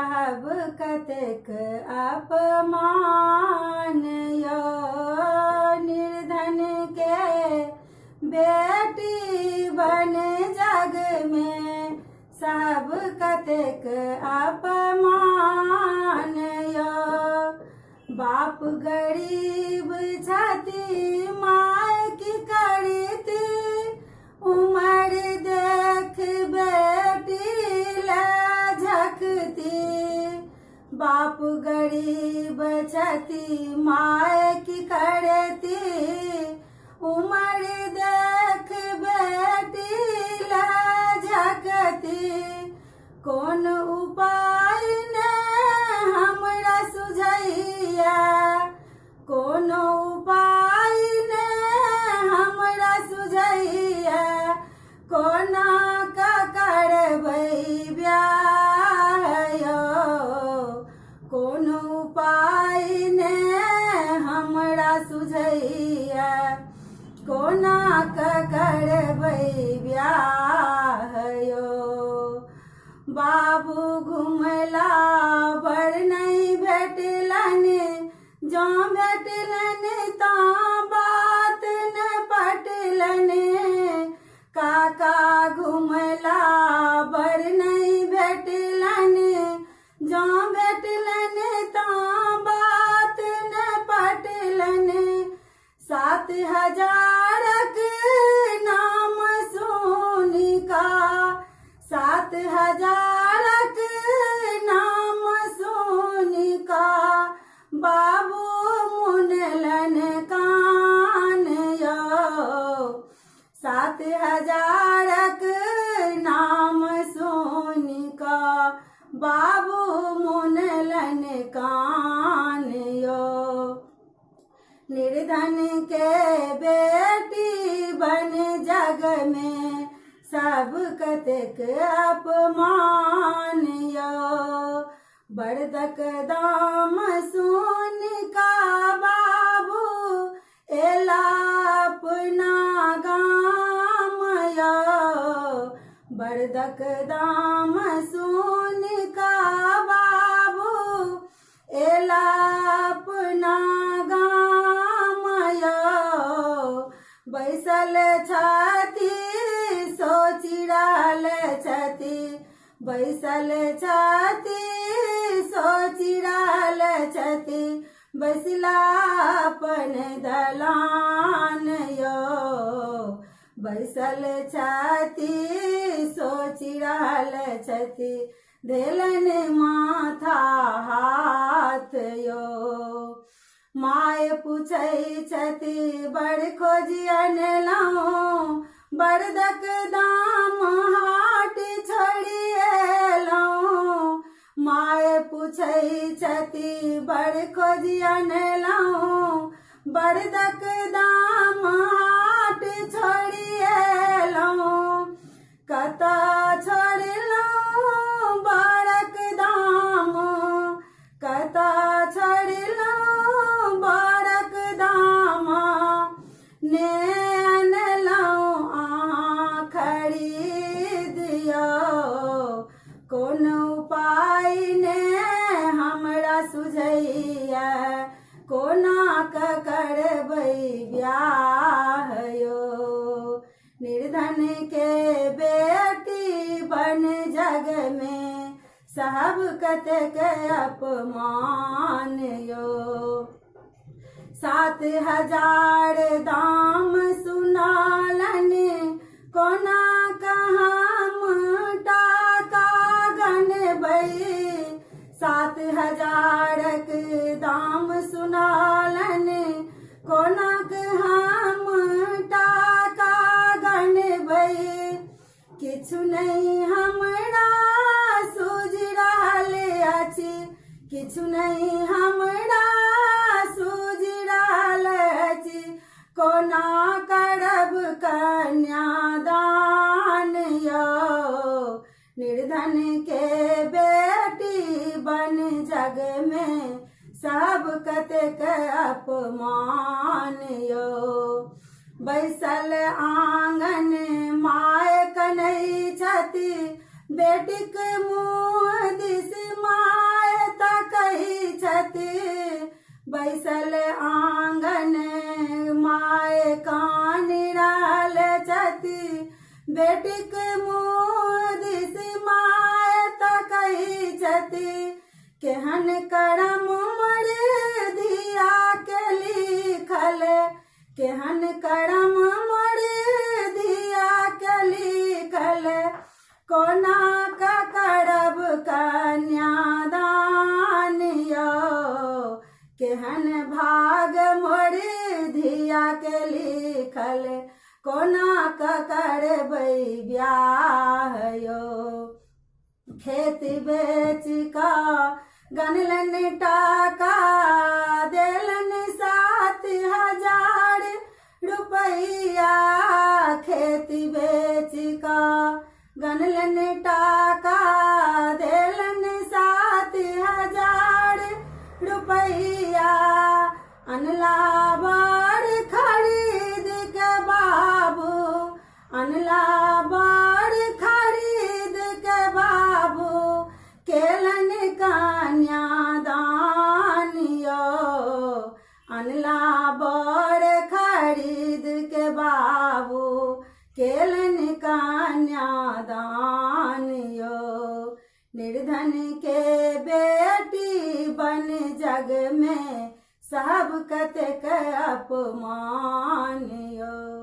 साहब कतेक अपमान यो। निर्धन के बेटी बन जग में साहब कतेक अपमान यो। बाप गरीब छथि माय की करती, उमर देख बेटी ले झकती। बाप गरीब छथि माय की करती, उमर देख बेटी ले झकती। कोन उपाय ने हमरा सुझैया, कोन उपाय ने हमरा सुझैया, कोना क करबै ब्याह यो। कोन उपाय ने हमरा सुझैया, कोना क करबै ब्याह यो। बाबू घुमला बड़ नहि भेटलनि, जँ भेटलनि तँ बात न पटलनि। काका घुमला बड़ नहि भेटलनि, जँ भेटलनि तँ बात न पटलनि। 7000क नाम सुनिका, 7000क नाम सुनिका, बाबू मुनलन कान यो। 7000क नाम सुनिका, बाबू मुनलन कान यो। निर्धन के बेटी बन जग में सब कतेक अपमान यो। बरदक दाम सुनिका बाबू एला अपना गाम यो। बरदक दाम सुनिका बाबू एला अपना गाम यो। बैसल छथि सोचि रहल छथि, बैसल छथि सोचि रहल छथि, बैसला अपन दलान यो। बैसल छथि सोचि रहल छथि, देलनि माथा हाथ यो। माय पूछै छथि बड़ खोजि अनलहुँ, बरदक दाम हाट छोड़ि एलहुँ। माय पूछै छथि बड़ खोजि अनलहुँ, बरदक दाम हाट छोड़ि एलहुँ। कतऽ छोड़लहुँ बरक दाम, कतऽ छोड़लहुँ बरक दाम, ने अनलहुँ अहाँ खरीदियौ। कोन उपाय ने हमरा सुझैया, कोना क करबै ब्याह यो। निर्धन के बेटी बन जग में सब कतेक अपमान यो। 7000 दाम सुनालनि, कोना हम टाका गनबै। 7000क दाम सुनालनि, कोना हम टाका गनबै। किछु नहि हमरा सूझि रहल अछि, किछु नहि हमरा सूझि रहल अछि, कोना करब कन्यादान यो। निर्धन के बेटी बन जग में सब कतेक अपमान यो। बैसल आंगन माय कनै छथि, बेटीक मुँह दिस माय तकै छथि, बैसल आंगन माय कानि रहल छथि। बेटीक मुँह दिस माय तकै छथि, केहन करम मोर धिया के लिखल, केहन करम मोर धिया के लिखल, कोना क करब कन्यादान यौ, केहन भाग मोर धिया के लिखल, कोना क करबै ब्याह यौ। खेत बेच कऽ गनलनि टाका, देलनि 7000 रुपैआ। खेत बेच कऽ गनलनि टाका, देलनि 7000 रुपैआ। अनला बड़ खरीद के बाबू, अनला बड़ खरीद के बाबू, केलनि कन्यादान यौ, अनला बड़ खरीद के बाबू, केलनि कन्यादान यौ। निर्धन के बेटी बन जग में सब कतेक अपमान यौ।